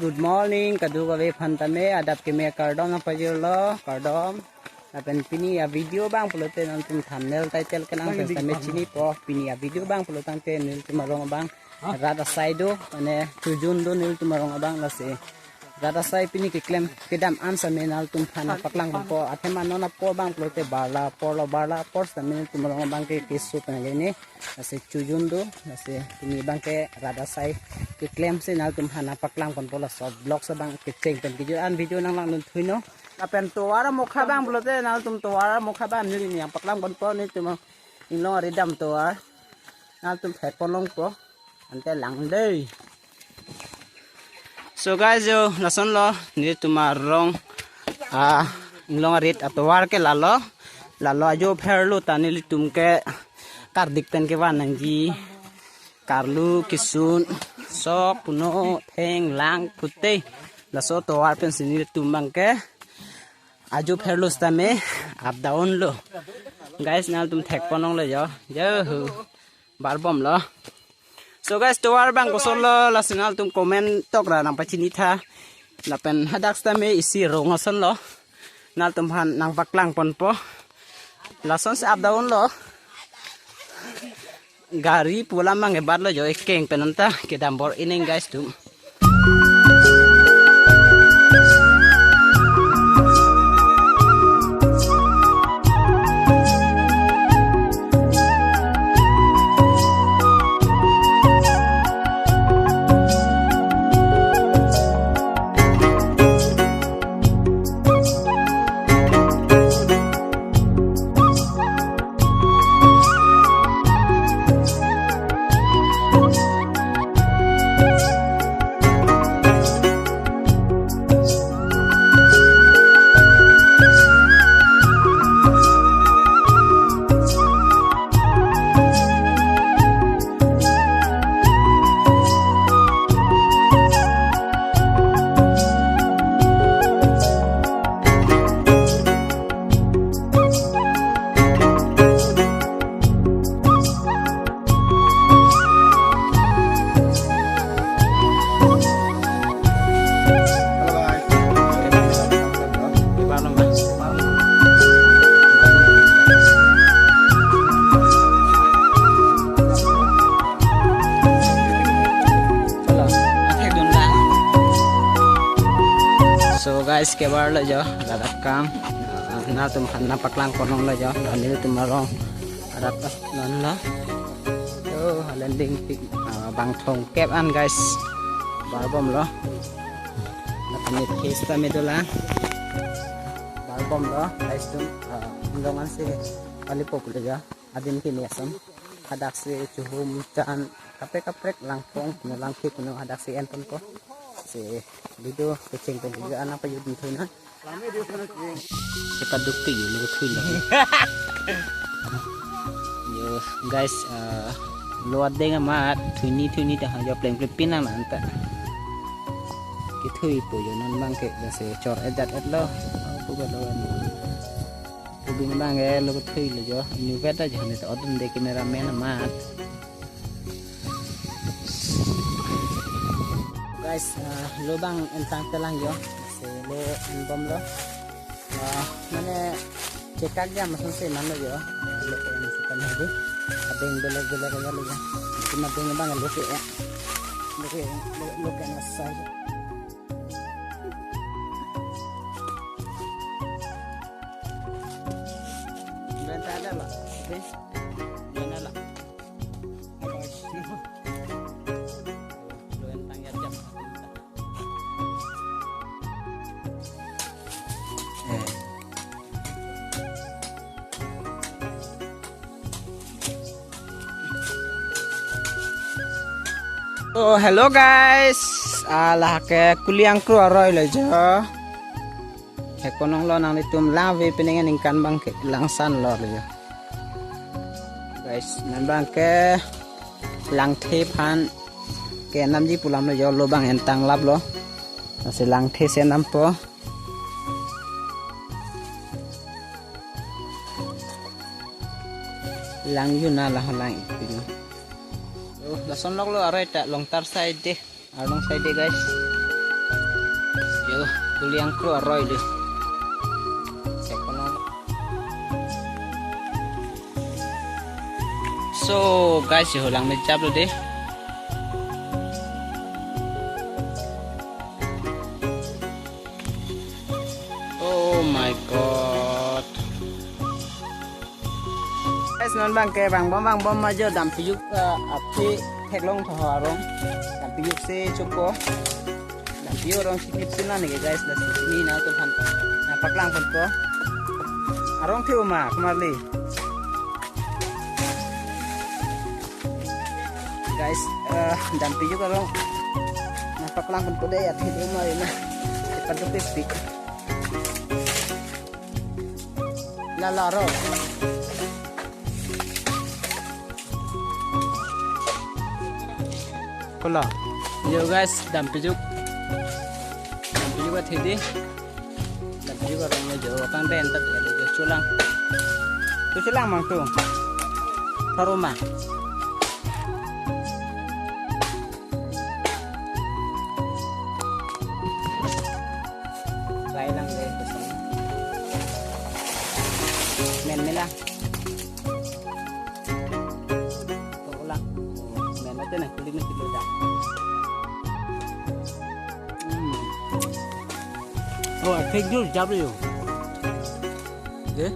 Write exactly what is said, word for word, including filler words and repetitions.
Good morning, kadokave aphan tame adap keme kardom nangpajirlo, kardom. Lapen pini a-video abang pulote nangtum thumbnail title kelang pen tame chinipo. Pini a-video abang pulo tangte nelitum arong abang rat asai do, mane chojun do nelitum arong abang, lasi rat asai pini keklem kedam an same nangtum aphan nangpaklang ponpo. Athema non apor abang pulote barla apor lo, barla apor same nelitum arong abang ke keso pen leni. Lasi chojun do, lasi pini abang ke rat asai keklem si nangtum aphan nangpaklang ponpo, laso vlog abang kecheng pen kejut an video nanglangdun thuinon. Lapen tovar amokha abang pulote nangtum tovar amokha abang neli nangpaklang ponpo, nelitum inglong aridam tovar nangtum thek ponlongpo. Ante lang dei. So guys, yo, lasonlo nelitum arong, ah, inglong arit atovar ke lalo. Lalo ajo pherlo ta nelitum ke kardik pen kevan nangji. Karlu, kisun, sok, puno, theng, lang, pute, laso tovar pensi nelitum abang ke ajo pherlo sitame up down lo. Guys, nangtum thek ponlonglo yo. Yo ho. Barbomlo. So guys, tovar abang kosonlo, lasi nangtum comment tok ra nangpachini tha. Lapen hadak sitame isi rong asonlo. Nangtum aphan nangpaklang ponpo. Lasonsi up down lo. Gari pu alam abang ebatlo jo, ekeng pen anta kedam bor-i nang guys tum. So guys, kebarlo jo, ladak kam. Ah, nangtum aphan nangpaklang ponlonglo jo, nelitum arong arat non lo. Yo, landing pik, ah, bang thomkep an guys. Barbomlo. Lapen ne case ta medola. Barbomlo, guys tum, ah, indong ansi kalipo pulo jo. Adim kimi ason. Hadak si chuhum chan kaprek kaprek langpong, no langkhi no hadak si enponpo. Si video kecheng pen video anak pa yudin thuna. Kita dukti yun lo thui lo. Yo, guys, eh, lo adeng amat thuini thuini ta jo pleng pleng pinang na anta. Kithui po jo non abang ke jase chor edat etlo. Aku ba lo. Ubin abang ke lo thui lo jo. Ini beta jo ni to odun de cameraman amat. Guys, ah, lo abang entang telang jo. Si lo enbomlo. Ah, mane chekak jam ason si manlo jo. Lo ke yang suka nadi. Abeng belek belek aja lo jo. Cuma abeng abang lo ke ya. Lo ke, lo, lo ke nasa. Benta ada lah. Oke. Benta lah. Lo entang ya jam. Oh, hello guys. Ala ke Kuliang kru aroi lo jo. Hekonong lo nanglitum lang ave pining ningkan abang ke langsan lo jo. Guys, non abang ke langthe aphan kenamji pu alam lo jo, lo abang entang lap lo. Lasi langthe si enampo. Lang yuna la lang ipin. Oh, lason lok lo aroi ta Longtar side de. Arlong side de, guys. Kuli angkro aroi dei. Check ko non. So guys, yo lang me jap lo dei. Oh my God. Guys, non bang ke bang bom bang bom ma jo dampijuk, eh, aphi theklong tho arong. Dampijuk si chokpo. Dampijuk arong si kip sila neke guys, lasi ni na tu phan. Na paklang pon po. Arong thi uma kumar li. Guys, eh, dampijuk arong. Na paklang pon po dei, athe dei ma na. Cepat tu pik pik. La la ro. Kola. Yo guys, dampijuk. Dampijuk athe dei. Dampijuk arong lo jo, kang den tat ya, jo chulang. Tu chulang mang tu. Tharuma. Lai lang dei. Men mela. Tok lang. Men ate na kulit na kilo da. Hmm. Oh, I think you jab you. Dei?